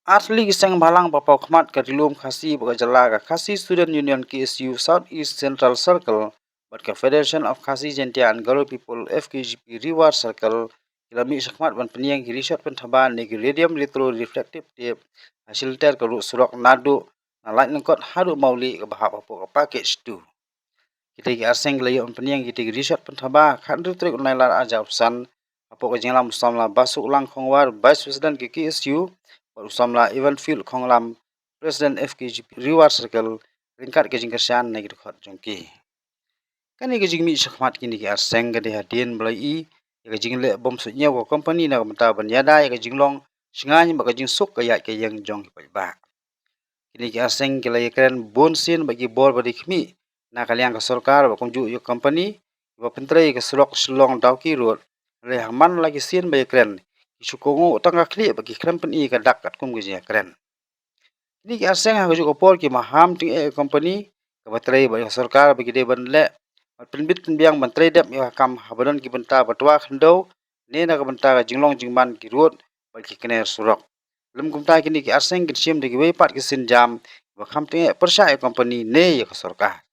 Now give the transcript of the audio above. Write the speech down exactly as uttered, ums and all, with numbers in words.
Artylli ki seng bhalang ba paw khmat ka Ri-lum Khasi bad ka jylla, ka Khasi Student Union, K S U, South East Central Circle bad ka Federation of Khasi Jaintia and Garo People, F K G P, Ri-war Circle, ki la mih shakhmat ban pynïeng ki rishot pynthaba ne ki radium retroreflective tape ha shilter ka ruh surok naduh na Laitlangkot haduh Mawlieh, kaba hap hapoh ka package two. Kitei ki ar seng ki la ïoh ban pynïeng kitei ki rishot pynthaba ha ka khathynriew tarik u Nailar arhajar arphew san, hapoh ka jingïalam u samla Basuklang Khongwar, Vice President ka K S U, bad u samla Evanfield Khonglam, President F K G P Ri-war Circle, ryngkat ka jingkyrshan na ki dkhot jong ki. Kane ka jingmih shakhmat kine ki ar seng ka dei hadien ba la ïohi ïa ka jingleh bym suidñiew ka kompani na ka bynta ban ïada ïa ka jinglong shngaiñ bad ka jingsuk ka ïaid ka ïeng jong ki paidbah. Kine ki ar seng ki la ïakren bun sien bad ki bor ba dei khmih na ka liang ka sorkar bad kumjuh ïa ka kompani ba pyntrei ïa ka surok Shillong Dawki Road. Hynrei ha man la ki sien ba ïakren, ki shu kohnguh tang ka khlieh bad ki khlem pyni ïa ka dak katkum ka jingïakren. Kine ki ar seng ha kajuh ka por ki maham tyngeh ïa ka kompani kaba trei bad ïa ka sorkar ba ki dei ban leh bad pynbit pynbiang ban trei dep ïa ka kam haba don ki bynta ba twa khyndew ne na ka bynta ka jinglong jingman ki rud bad ki kner surok. Lym kumta, kine ki ar seng kin shim da kiwei pat ki sienjam ba kham tyngeh pyrshah ïa ka kompani ne ïa ka sorkar.